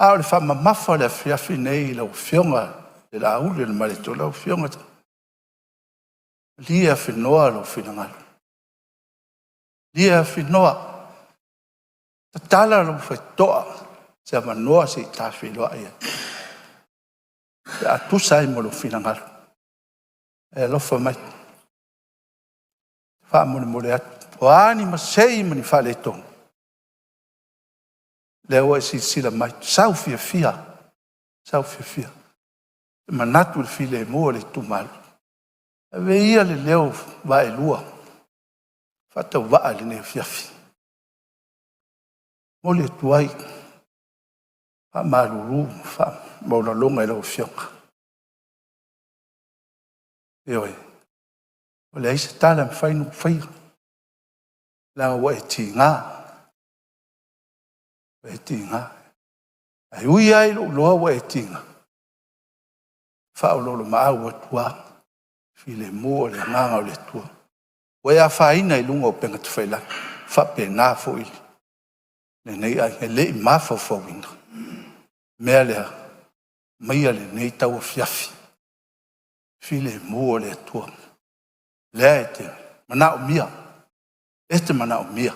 A o le faamamafa o le afiafi nei i lau Afioga i le Laauli lau Afioga, malie afenoa lou finagalo, malie afenoa, tatala lou faitotoa i se avanoa se i ta feiloai ai pe a tusa ai ma lou finagalo. E alofa mai. Faamolemole atu, o a ni masei ma ni faaletonu, lea ua e silasila mai, sau fiafia, sau fiafia, manatu i le filemu o le itumalo. Avea ia le leo vaelua faatauvaa i lenei afiafi. E momoli atu ai faamalulu ma faamaualaloga i lau Afioga. Ioe, ua leai se tala e mafai ona ou faia, leaga ua e tiga, ua e tiga. Ae ui lava i lou iloa ua e tiga, e faaoloolomaau atu lava, filemu o le agaga o le Atua. Ua e afaina i luga o upega tafailagi, e faapena foi lenei aiga, e le i mafaufauina le mea lea. Aumaia lenei tauafiafi, filemu o le Atua, lea e te manaomia, e te manaomia.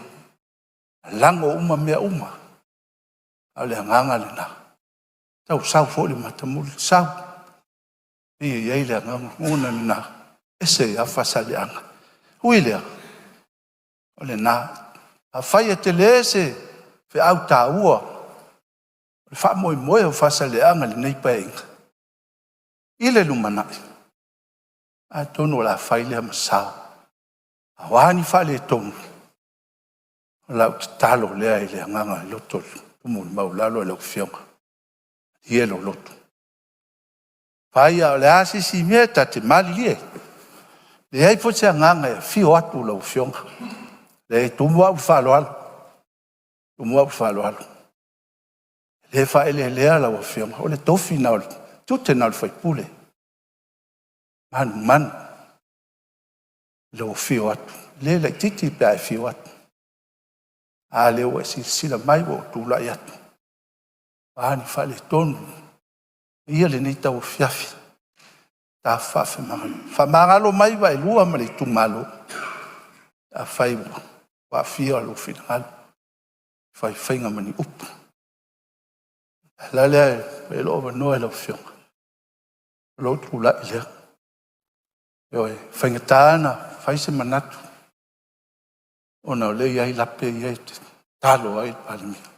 Lalago uma mea uma, a o le agaga lena, tau sau foi le matamuli, sau. E pei e i ai le agaga lena, e ese ai lava Faasaleleaga. Ui i lea, o lena. Afai e tele se feau taua o le faamoemoe o Faasaleleaga i lenei Paeaiga i le lumanai, atonu o le a fai lea ma sao. A o a ni faaletonu, o lau tatalo lea i le agaga o le loto maualalo i lau Afioga, malie lou loto. Fai a o le a se isi mea, ta te malilie, leai foi se agaga e afio atu lau Afioga. E tumu au i le faaaloalo, tumu au i le faaaloalo. E le faaeleelea lau Afioga, o le tofi lena o le tiute lena o le sui usufono, e manumanu i lou afio atu. E le laitiiti pe a e afio atu. A lea ua e silasila mai ua ou tulai atu, o a ni faaletonu, avea ia lenei tauafiafi ta faafemagaloai. Faamagalo mai Vaaelua ma le itumalo, afai ua aafia lou finagalo i faifaiga ma ni upu. O le ala lea e avea ai lou avanoa i lau Afioga, o lou tulai lea. Ioe, e faigata ona fai se manatu ona o lea e i ai lape ia e te talo ai le Palemia.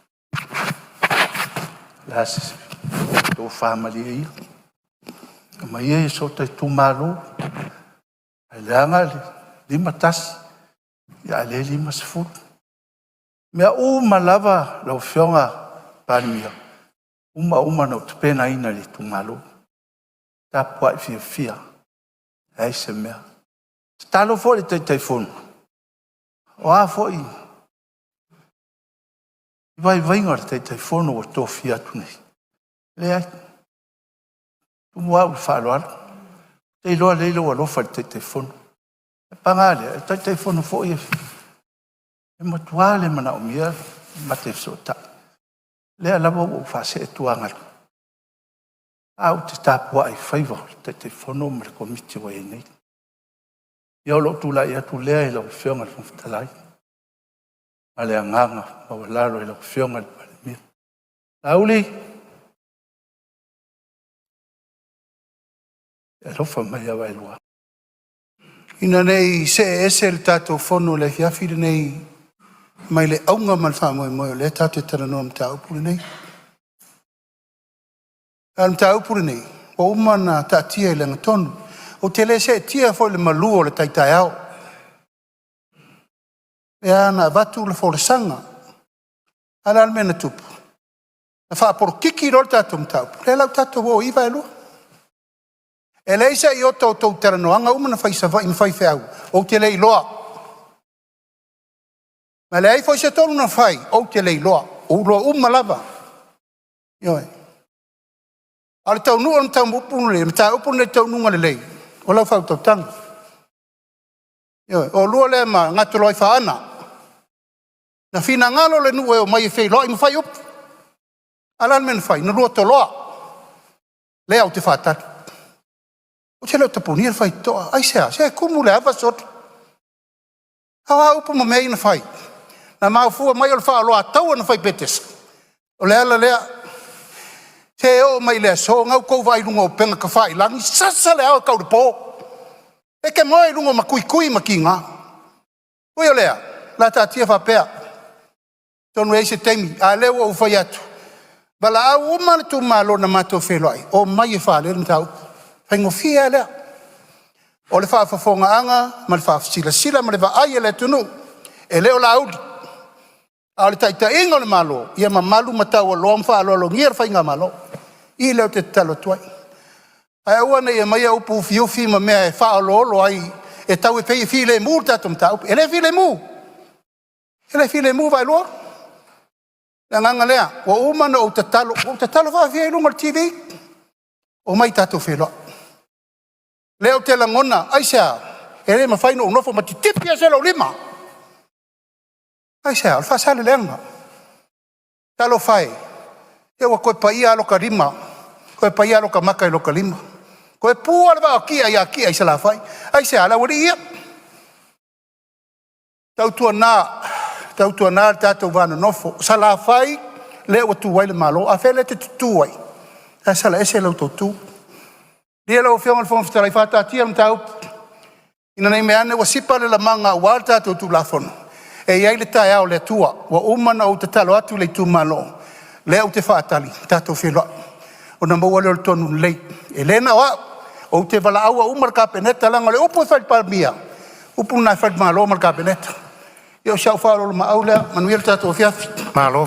O le a se tofa malie ia, aumai ia i so ta itumalo, ae leaga le 51 a o lea e 50. O mea uma lava lau Afioga i le Palemia, uma uma ona ou tapenaina i le itumalo. Tapuai fiafia, leai se mea. Tatalo foi i le Taitaifono, o a foi vaivaiga o le Taitaifono ua tofia atu nei, leai, e tumu au i le faaaloalo. Ou te iloa lelei lou alofa i le Taitaifono. Ae paga lea, o le Taitaifono foi e matua le manaomia ma te fesootai. O lea lava ua ou faasee atu ae ou te tapuai i faiva o le Taitaifono ma le Komiti ua i ai nei. Ia o lou tulai atu lea i lau Afioga i le Fofoga Fetalai, ma le agaga maualalo i lau Afioga i le Palemia. Laauli, e alofa mai ia Vaaelua. Ina ne i see ese le tatou Fono i le afiafi lenei mai le auga ma le faamoemoe o lea tatou te talanoa i le mataupu lenei. A o le mataupu lenei, ua uma ona taatia i le agatonu. Ou te le seetia foi i le malu o le tai taeao, lea na avatu le folasaga. A o le a le mea na tupu? Na faapolokiki loa le tatou mataupu, lea la ua tatou o ai i i Vaaelua. E leai se iota o tou talanoaga uma na fai i Savaii ma faifeau, ou te le iloa. Na leai foi se tonu na fai, ou te le iloa. Ua ou iloa uma lava. Ioe. A o le taunuuga o le mataupu lenei i le taunuuga lelei, o lau faautautaga. Ioe. Oulua lea ma Gatoloaifaana, na finagalo le nuu e omai e feiloai ma fai upu. A o le a le mea na fai? Na lua toloa, lea ou te faatali. Ou te le o tapunia le faitotoa. Aisea? Se e tumu i le ava soli. A o a upu ma mea ia na fai? Na mafua mai o le faaoloataua na fai i Petesa? O le ala lea, se e oo mai i le aso, o lena ua outou vaai i luga o upega tafailagi, sasa le ao tau i le po. E te moe i luga o matuitui ma tiga. Ui o lea, o le a taatia faapea, atonu e i ai se taimi, a o lea ua ou fai atu, valaau uma itumalo na matou feiloai, omai e faalele le mataupu. E faigofie lava lea. O le faafofogaaga ma le faasilasila ma le vaai a le atunuu, e le o Laauli, a o le taitaiga o le Malo, ia mamalu ma taualoa ma faaaloalogia le faigamalo. O i lea ou te tatalo atu ai, ae aua ne i aumaia upu ufiufi ma mea e faaoloolo ai, e tau e pei e filemu le tatou mataupu. E le filemu, e le filemu Vaaelua. O le agaga lea, ua uma ona ou tatalo, ua ou tatalo faafia i luga o le TV, omai tatou feiloai. O lea ou te lagona, aisea? E le mafai ona ou nofo ma titipi ese lou lima. Aisea? O le Faasaleleaga. Talofa e, se ua toe paia lava lota lima, toe paia lava lota mata i lota lima, toe pu lava le vaa o Ti'a ia Ti'a i Salafai. Aisea? O le aualii ia. Tautuana, tautuana le tatou va nonofo, o Salafai lea ua tu ai le Malo. A o fea lea e te tutu ai? La e salala ese la outou tu. Malie lau Afioga i le Fofoga Fetalai, faataatia le mataupu ina ne i meaane ua sipa le lamaga aua le tatou Tulafono, e i ai le taeao o le Atua. Ua uma ona ou tatalo atu i le itumalo, o lea ou te faatali tatou te feiloai ona maua lea o le tonu lelei. E le na o au, ou te valaauina uma le Kapeneta leaga o le upu e fai i le Palemia, o le upu lena e fai i le Malo ma le Kapeneta. Ia o si au faaoloolomaau lea. Manuia le tatou afiafi. Malo